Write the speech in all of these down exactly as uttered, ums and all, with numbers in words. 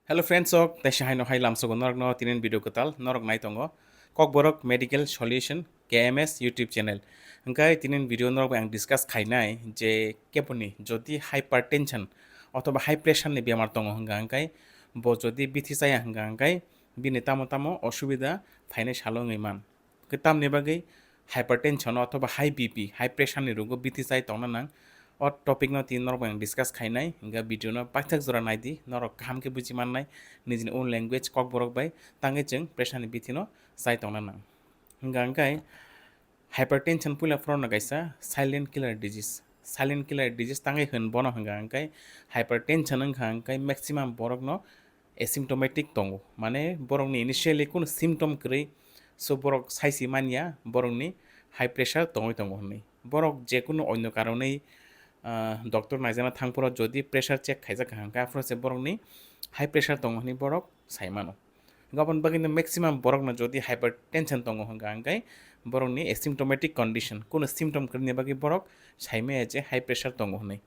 Hello friends, ok, teisa haino hai lamsogo norokno tinin video kwtal norok nai tongo Kokborok Medical Solution K M S YouTube channel. Hingkai tinin video norok bai ang discuss khainai je keboni jodi hypertension othoba high pressure ni bemar tongo hingka hingkai bo jodi bithi chaya hingka hingkai bini tamo tamo osubida phainai salo wngwi man. Tamni bagwi hypertension othoba high B P, high pressure ni rogo bithi chai tongna nang. O topic no tin norok bai ang discuss khainai, hingka video no paithak jora naidi, norok kaham khe buji mannai, nijini own language Kokborok bai tangwi chwng pressure ni bithi no chai tongna nang. Hingka hingkai hypertension puila phoro no kaisa silent killer disease. Silent killer disease tangwi hwn bono hingka hingkai hypertension wngkha hingkai maximum borok no asymptomatic tongo, mane borokni initially kunu symptom kwrwi, so borok saisi manya borokni high pressure tongwi tongo hwnwi. Borok jekunu onyo karonwi, ah, doctor naijana thangphuru jodi pressure check khaijak kha hwnkhe aphuru se borokni high pressure tongo hwnwi borok sai mano. Aboni bagwino maximum borokno jodi hypertension tongo hwnkha hwnkhe borokni asymptomatic condition, kunu symptom kwrwini bagwi borok saimaya je high pressure tongo hwnwi.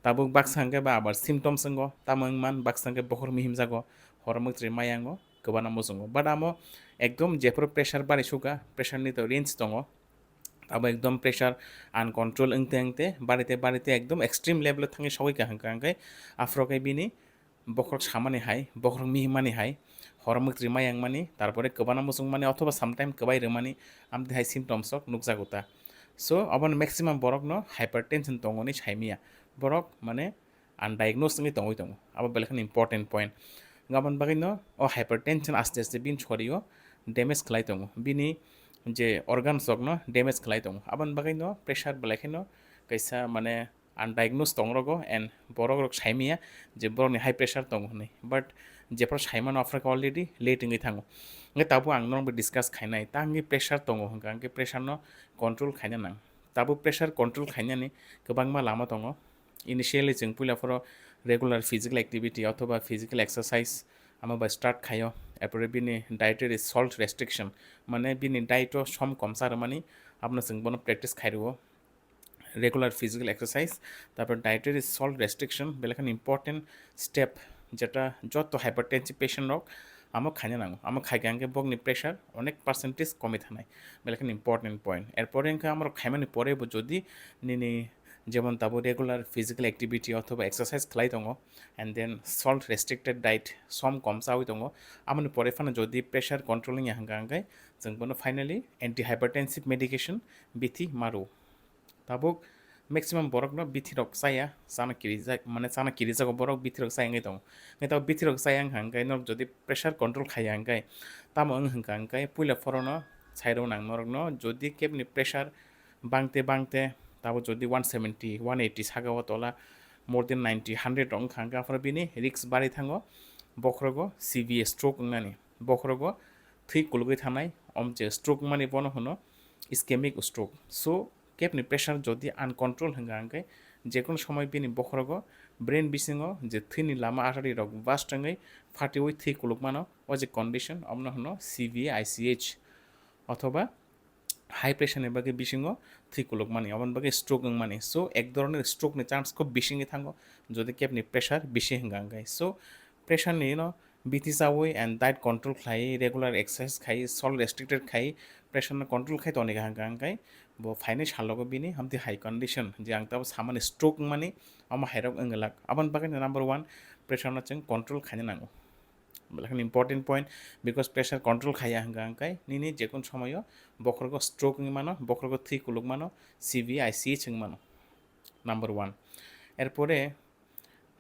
Tabuk baksa hwnkhe ba abar symptoms wngo, tamo wngman baksa hwnkhe bokhorok mihimjago, horo mwktrwi mayango, kwbana muchungo. But amo ekdom jephuru pressure bari sukha, pressure ni to range tongo. Abo ekdom pressure uncontrol wngte wngte barite barite ekdom extreme level o thangwi sogwi kha hwnkha hwnkhe aphuru khe bini bokhorok samani hai, bokhorok mihimani hai, horo mwktrwi mayangmani, tarpore kwbana muchungmani othoba sometime kwbai rwmani, amtwi hai symptoms rok nukjago ta. So, aboni maximum borokno hypertension tongo hinwi saimaya. Borok mane undiagnosed wngwi tongwi tongo. Abo belai kheno important point. Aboni bagwino o hypertension aste aste bini sorio damage khlai tongo. Bini je organs rokno damage khlai tongo. Aboni bagwino pressure belai kheno kaisa mane undiagnosed tongrogo and borok rok saimaya je borokni high pressure tongo hwnwi. But jephuru saimano aphuru khe already late wngwi thango. Hwnkhe tabuk ang norokbai discuss khainai, ta hwnkhe pressure tongo hwnkha hwnkhe pressure no control khaina nang. Tabuk pressure control khainani kwbangma lama tongo. Initially chwng puila phoro regular physical activity othoba physical exercise amo bai start khaio. Erpore bini dietary salt restriction, mane bini diet o som kom cha rwmani, abono chwng bono practice khai rwo. Regular physical exercise, tarpor dietary salt restriction, belai kheno important step, jeta joto hypertensive patient rok amo khaina nango. Amo khaikha hwnkhe bokni pressure onek percentage komwi thanai, belai kheno important point. Erpore hwnkhe amorok khaimani pore bo jodi nini jemon tabuk regular physical activity othoba exercise khlai tongo and then salt restricted diet, som kom chawi tongo, amoni pore phano jodi pressure control wngya hwnkha hwnkhe chwng bono finally antihypertensive medication bithi ma rwo. Tabuk maximum borokno bithirok chaya, chana kirijak, mane chana kirijago borok bithirok chaya wngwi tongo. Hwnkhe tabuk bithirok chaya wngkha hwnkhe norok jodi pressure control khaiya hwnkhe tamo wng hwnkha hwnkhe puila phorono sairok nang norokno jodi kebni pressure bangte bangte tabuk jodi one seventy, one eighty saka o tola more than ninety, hundred rok wngkha hwnkhe aphuru bini risk bari thango, bokhorogo C V A stroke wngnani, bokhorogo thwi kulugwi thanai, om je stroke wngmani bono hwno ischemic stroke. So, kebni pressure jodi uncontrol hwnkha hwnkhe jekunu somoi bini bokhorogo brain bisingo je thwini lama artery rok burst wngwi phatiwi thwi kuluk mano, o je condition omono hwno C V A I C H othoba high pressure ni bagwi bisingo thwi kuluk mani, oboni bagwi stroke wngmani. So, ek dhoronor stroke ni chance khub bisi wngwi thango jodi kebni pressure bisi hwnkha hwnkhe. So, pressure ni no bithi chawi and diet control khlai, regular exercise khai, salt restricted khai, pressure no control khai toni kaham kaham khai bo phainai salogo bini hamti high condition je ang tabo samani stroke wngmani omo hairok wngwlak. Aboni bagwi no number one pressure no chwng control khaina nango. Belai kheno important point, because pressure control khaiya hwnkha hwnkhe nini jekun somoyo bokhorogo stroke wngwi mano, bokhorogo thwi kuluk mano, C V I C H wngwi mano. Number one. Erpore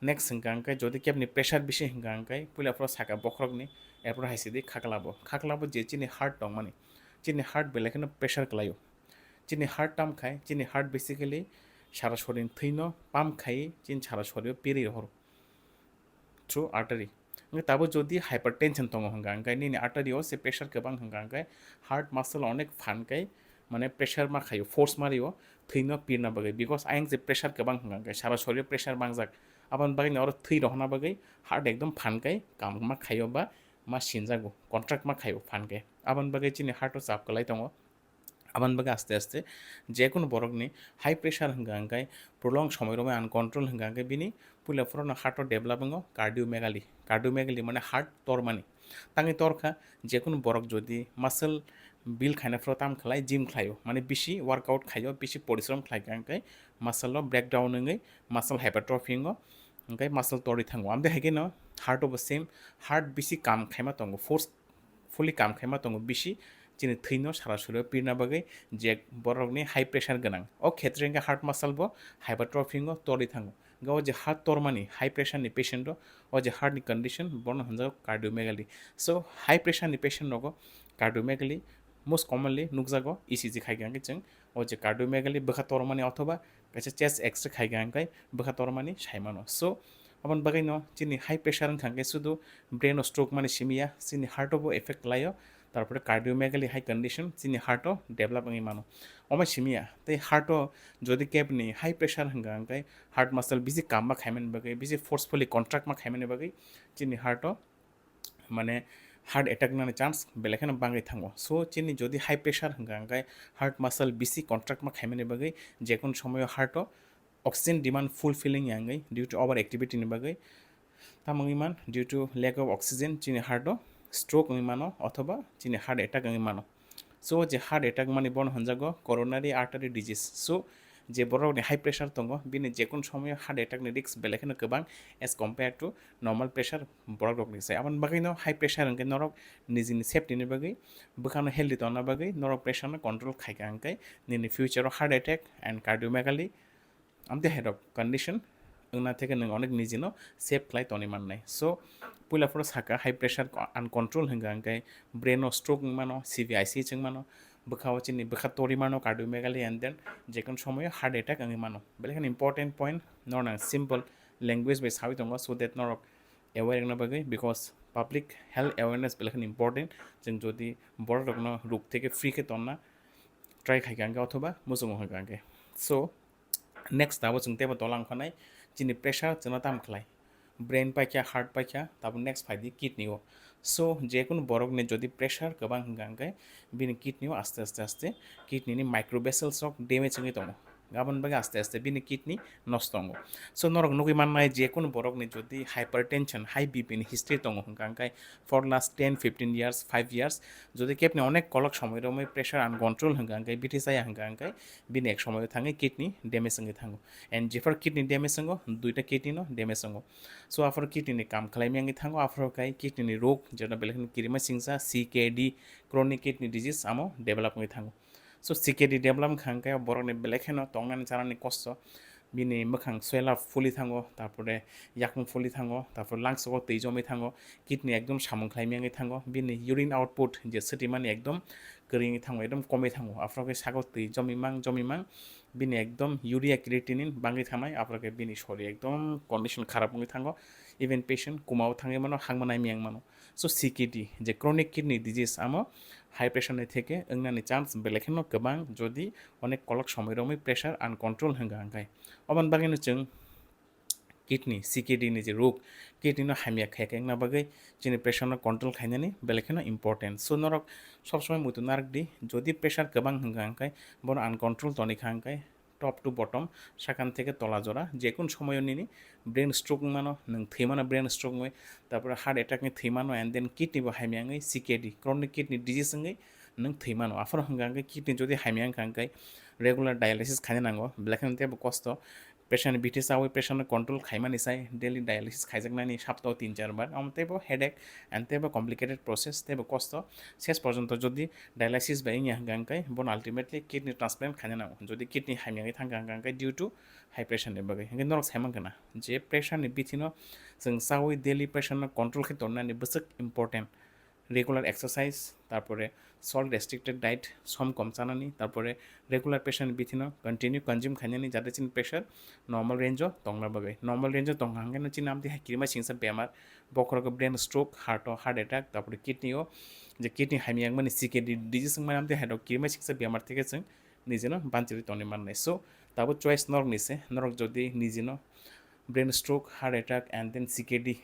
next hwnkha hwnkhe jodi kebni pressure bisi hwnkha hwnkhe puila phoro saka bokhorokni, erpore hai sidi khaklabo. Khaklabo je chini heart tongmani. Chini heart belai kheno pressure kwlaio. Chini heart tam khai, chini heart basically sara sorini thwino pump khai, chini sara sorio piri rohoro through artery. Hwnkhe tabuk jodi hypertension tongo hwnkha hwnkhe nini artery o se pressure kwbang hwnkha hwnkhe heart muscle onek phan khai mane pressure ma khaio, force ma rio thwino pirna bagwi, because ayang je pressure kwbang hwnkha hwnkhe sara sorio pressure bangjak, aboni bagwi oro thwi rohorna bagwi heart ekdom phan khai kam ma khaio ba ma sinjago, contract ma khaio phan khai, aboni bagwi chini heart o chap kwlai tongo. Aboni bagwi aste aste jekunu borokni high pressure hwnkha hwnkhe prolong somoi romwi uncontrol hwnkha hwnkhe bini puila phorono heart o develop wngo cardiomegaly. Cardiomegaly mane heart tormani. Tangwi torkha, jekunu borok jodi muscle build khaina phuru tam khlai, gym khlaio, mane bisi workout khaio, bisi porishrom khlai kha, hwnkhe muscle o breakdown wngwi muscle hypertrophy wngo, hwnkhe muscle torwi thango. Amtwi hai kheno heart o bo same, heart bisi kam khaima tongo, force fully kam khaima tongo bisi, chini thwino sarasuri o pirna bagwi je borokni high pressure gwnang. O khetre hwnkhe heart muscle bo hypertrophy wngo, torwi thango. Hwnkhe o je heart tormani high pressure ni patient o, o je heart ni condition bono hwnjago cardiomegaly. So high pressure ni patient rogo cardiomegaly most commonly nukjago E C G khai khe chwng o je cardiomegaly bwkha tormani othoba kaisa chest X-ray khai khe bwkha tormani saimano. So aboni bagwino chini high pressure wngkha hwnkhe sudu brain o stroke mani simi ya, chini heart o bo effect khlaio, tarpore cardiomegaly high condition chini heart o develop wngwi mano. Omo simi ya, tei heart o jodi kebni high pressure hwnkha hwnkhe heart muscle bisi kam ma khaimani bagwi, bisi forcefully contract ma khaimani bagwi chini heart o mane heart attack nani chance belai kheno bangwi thango. So chini jodi high pressure hwnkha hwnkhe heart muscle bisi contract ma khaimani bagwi jekunu somoyo heart o oxygen demand fulfilling ya wngwi due to over activity ni bagwi, tamo wngwi man due to lack of oxygen chini heart o stroke wngwi mano othoba chini heart attack wngwi mano. So je heart attack mani bono hwnjago coronary artery disease. So je borok ni high pressure tongo bini jekunu somoyo heart attack ni risk belai kheno kwbang as compared to normal pressure borok rok ni sai. Aboni bagwi no high pressure hwnkhe norok nijini safety ni bagwi bwkhano healthy tongna bagwi norok pressure no control khai kha hwnkhe nini future o heart attack and cardiomegaly amtwi hai rok condition wngna theke nwng onek nijino save khlai toni mannai. So puila phoro saka high pressure ko-, uncontrol hwnkha hwnkhe brain o stroke wngmano, C V I C chwngmano, bwkha o chini bwkha tori mano cardiomegaly and then jekunu somoyo heart attack wngwi mano. Belai kheno important point, norok nang simple language bai sawi tongo so that norok aware wngna bagwi, because public health awareness belai kheno important. Chwng jodi borok rokno ruk theke free khe tonna try khai kha hwnkhe othoba muchungo hwnkha hwnkhe. So next abo chwng teibo tola wngkha nai chini pressure chwngno tam khlai, brain paikha, heart paikha, tabuk next phaidi kidney o. So jekunu borokni jodi pressure kwbang hwnkha hwnkhe bini kidney o aste aste aste kidney ni micro vessels rok damage wngwi tongo, aboni bagwi aste aste bini kidney nosto wngo. So norok nugwi mannai jekunu borokni jodi hypertension, high B P ni history tongo hwnkha hwnkhe for last ten fifteen years, five years, jodi kebni onek kolok somoi romwi pressure uncontrol hwnkha hwnkhe bithi chaya hwnkha hwnkhe bini ek somoio thangwi kidney damage wngwi thango. And jephar kidney damage wngo, duita kidney no damage wngo. So aphor kidney ni kam khlaimya wngwi thango, aphor khai kidney ni rog, jeta belai kheno kirima singsa, C K D, chronic kidney disease amo develop wngwi thango. So C K D develop wngkha hwnkhe borokni belai kheno tongnani chanani kosto, bini mwkhang swell up fuli thango, tarpore yakung fuli thango, tarpore lungs o twi jomwi thango, kidney ekdom samung khlaimya wngwi thango, bini urine output je swtwi mani ekdom kwrwi wngwi thango, ekdom komwi thango, aphor khe sago twi jomwi mang jomwi mang, bini ekdom urea creatinine bangwi thangnai, aphor khe bini sori ekdom condition kharap wngwi thango, even patient coma o thangwi mano, hangma naimya wng mano. So C K D je chronic kidney disease amo high pressure ni theke wngnani chance belai kheno kwbang jodi onek kolok somoi romwi pressure uncontrol hwnkha hwnkhe. Oboni bagwino chwng kidney, C K D ni je rog, kidney no hamya khaya khe wngna bagwi chini pressure no control khainani belai kheno important. So norok sob somoi muitu narwk di, jodi pressure kwbang hwnkha hwnkhe bono uncontrol toni kha hwnkhe top to bottom, sakhan theke tola jora, jekun somoyo nini brain stroke wngmano, nwng thwimano brain stroke wngwi, tarpore heart attack ni thwimano, and then kidney bo hamya wngwi C K D, chronic kidney disease wngwi nwng thwimano. Aphano hwnkha hwnkhe kidney jodi hamya wngkha hwnkhe regular dialysis khaina nango, belai kheno teibo kosto. Pressure ni bithi chawi pressure no control khaimani sai daily dialysis khaijaknani saptao tin char bar, amo teibo headache and teibo complicated process, teibo kosto. Ses porjonto jodi dialysis bai wngya hwnkha hwnkhe bono ultimately kidney transplant khaina nango. Jodi kidney hamya wngwi thangkha hwnkha hwnkhe due to high pressure ni bagwi. Hwnkhe norok saimankha na je pressure ni bithi no chwng chawi daily pressure no control khe tonnani bwswk important. Regular exercise, tarpore salt restricted diet, som kom chanani, tarpore regular pressure ni bithi no continue consume khainani, jate chini pressure normal range o tongna bagwi. Normal range o tongkha hwnkhe no chini amtwi hai kirima singsa bemar, bokhorok brain stroke, heart o heart attack, tarpore kidney o je kidney hamya wngmani C K D disease wngmani amtwi hai rok kirima singsa bemar theke chwng nijeno banchirwi tongwi mannai. So tabuk choice norokni se, norok jodi nijeno brain stroke, heart attack and then C K D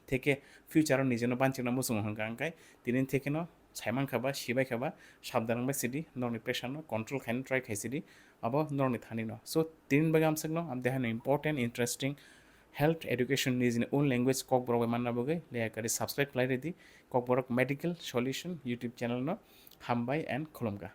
theke future o nijeno banchikna muchungo hwnkha hwnkhe tini theke no saimankha ba sibaikha ba sabdan wngbai sidi, norokni pressure no control khaina try khai sidi, abo norokni thani no. So tini bagwi amswk no amtwi haino important, interesting health education nijini own language Kokborok bai manna bagwi leya kari subscribe khlai ridi Kokborok Medical Solution YouTube channel no. Hambai and khulumkha.